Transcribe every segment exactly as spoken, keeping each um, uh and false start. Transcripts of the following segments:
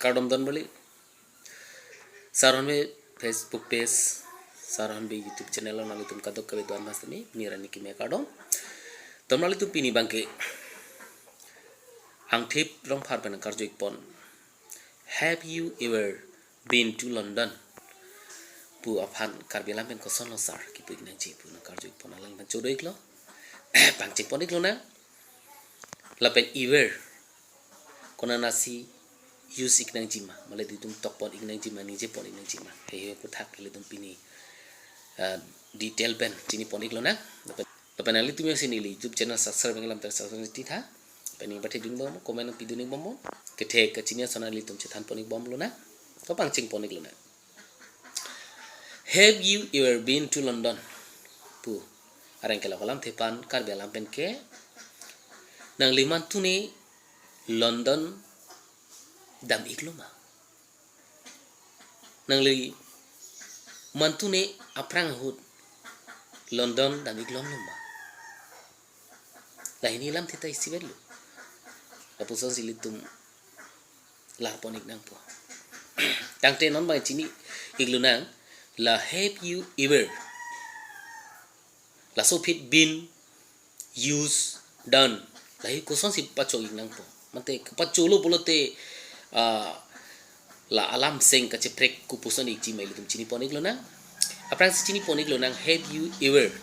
Kardom don bali. Sarhan be Facebook page, Sarhan be YouTube channel along nanglitum kadokave do-an mas tami, nirani kimi kardom. Don nanglitum pini abangke Angthip Rongphar pen karju-ikpon. Have you ever been to London? Pu aphan Karbi alam pen kosonlo sir kipu-ik nangji pu nangkarju-ikpon, alang pen chodo-iklo. Pangchengpon-iklo nang. Lapen ever konatsi use-ik nangji ma, male ilitum tokpon-ik nangji ma, ningjepon-ik nangji ma. Hei hei aphuthak ilitum pini, ah, detail pen chinipon-iklo nang. Lapen, lapen nanglitum jongsi neli YouTube channel subscribe nangkelang ta subscribe titha. Lapen ning pathedun bom, comment nangpidun-ik bom bom. Kethe kachini ason nanglitum chethanpon-ik bomlo nang. To pangchengpon-iklo nang. Have you ever been to London? Pu areng kelok alamthe aphan Karbi alam pen ke, nangli mantune London dam-iklo ma? Nangli mantune aphrang ahut London dam-iklonglo ma? Lahei alamthe ta isivet lo. Lapusonsi ilitum larpon-ik nangpo. Tangte non abang chini-iklo nang, la have you ever, laso aphi been, use, done, lahei kosonsi pacho-ik nangpo. Mate pacholo pulote, ah, la alam seng kacheprek kopuson-ikji ma ilitum chinipon-iklo nang. Aphrangsi chinipon-iklo nang, have you ever.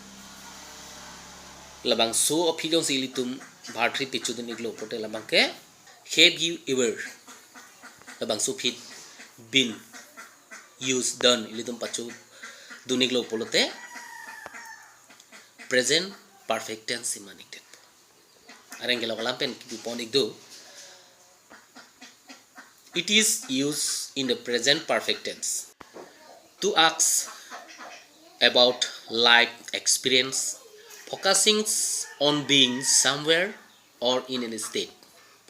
Labangso aphi jongsi ilitum bhartri pechodun-iklo pulote labang ke, have you ever. Labangso aphi been, use, done ilitum pachodun-iklo pulote present perfect tense si man-ikdet. Areng kelok alam pen kipipon-ik do. It is used in the present perfect tense to ask about life experience, focusing on being somewhere or in a state.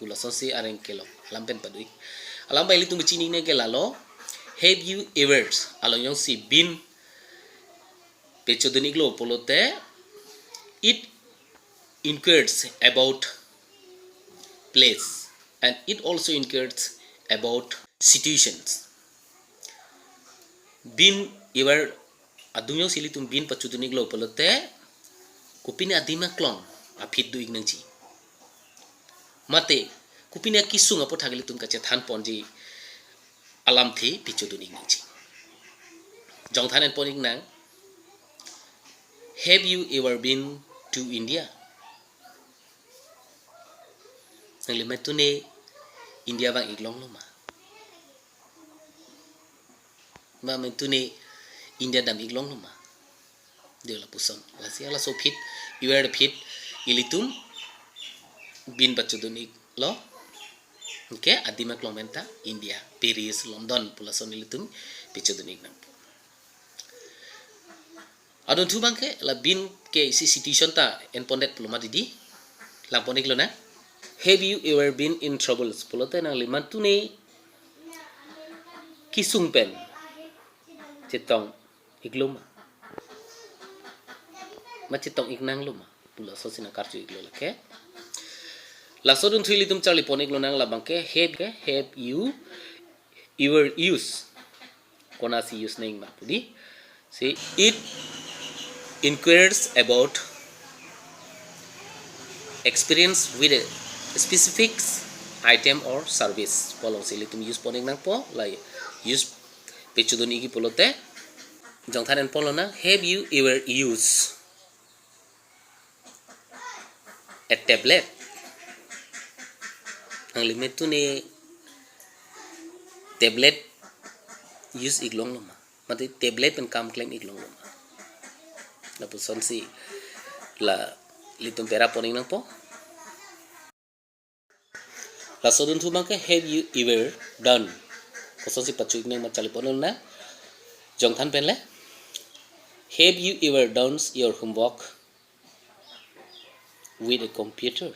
Pu lasonsi areng kelok alam pen pado-ik. Alam abang ilitum chini-iknang ke lalo, have you ever along jongsi been pechodun-iklo pulote, it inquires about place and it also inquires about situations. Been ever adung jongsi ilitum been pachodun-iklo pulote, kopine adim aklong aphi do-ik nangji, mate kopine akesung aphuthak ilitum kachethanponji alamthe pechodun-ik nangji. Jongthan enpon-ik nang, have you ever been to India? Nangli mantune India vang-iklonglo ma? Ma mantune India dam-iklonglo ma? Dei lapuson. Lasi halaso aphi, ever aphi ilitum been pachodun-iklo. Anke adim aklong pen ta India, Paris, London pu lason ilitum pechodun-ik nangpo. Adunthu abang ke la been ke isi situation ta enpondet pulo mati dei. Langpon-iklo nang. Have you ever been in troubles? Pulote nangli mantune kesung pen chetong-iklo ma? Ma chetong-ik nanglo ma? Pu lasonsi nangkarju-iklo lake. Laso adunthu ilitum charlipon-iklo nang labang ke, have, have you ever use? Konatsi use nang ma pu dei. Si, it inquires about experience with a specific item or service pu alongsi ilitum usepon-ik nangpo, la use pechodun-ikji pulote. Jongthan enponlo nang, have you ever used a tablet? Nangli mantune tablet use-iklonglo ma? Mate tablet pen kam klem-iklonglo ma? Lapusonsi la ilitum perapon-ik nangpo. Laso adunthu abang ke, have you ever done? Kosonsi pacho-ik nang ma charlipon-iklo nang. Jongthan pen le, have you ever done your homework with a computer?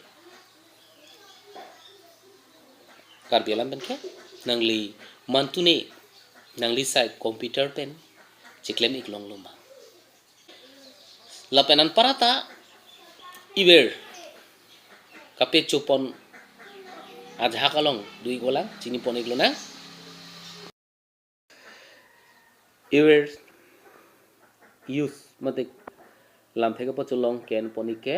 Karbi alam pen ke, nangli mantune nangli sai computer pen cheklem-iklonglo ma? Lapen anparta ever kapechopon ajahak along do-ik olang, chinipon-iklo nang. Ever use mate lamthe kapacholong ke-en pon-ik ke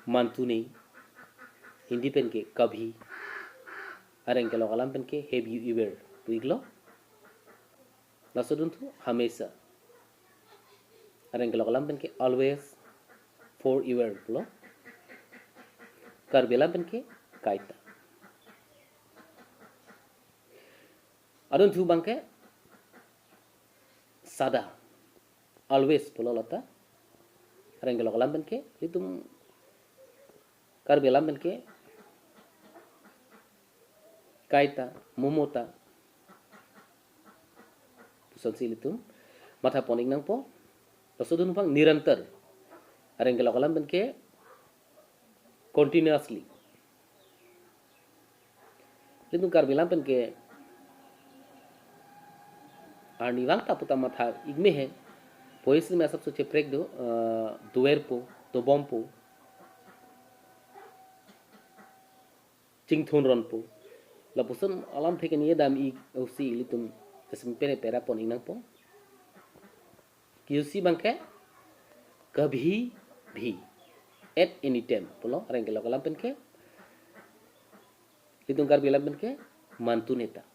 mantu ne, Hindi pen ke kabhi, areng kelok alam pen ke have you ever pu-iklo. Laso adunthu hamesha, areng kelok alam pen ke always, forever pulo. Karbi alam pen ke kaita. Adunthu abang ke sada, always pulo lata. Areng kelok alam pen ke, itum Karbi alam pen ke kaita, momota pusonsi ilitum matha pon-ik nangpo. Laso adunthu abang nirantar, areng kelok alam pen ke continuously. Ilitum Karbi alam pen ke arnivang ta puta matha-ik me he. Poetry me asapso cheprek do, eh, doverpo, dobompo, chingthunronpo. Lapuson alamthe ke ningje dam-ik ahutsi ilitum jasemet pen pera pon-ik nangpo. Kiusi abang ke kabhi bhi, at any time pulo, areng kelok alam pen ke, ilitum Karbi alam pen ke mantu neta.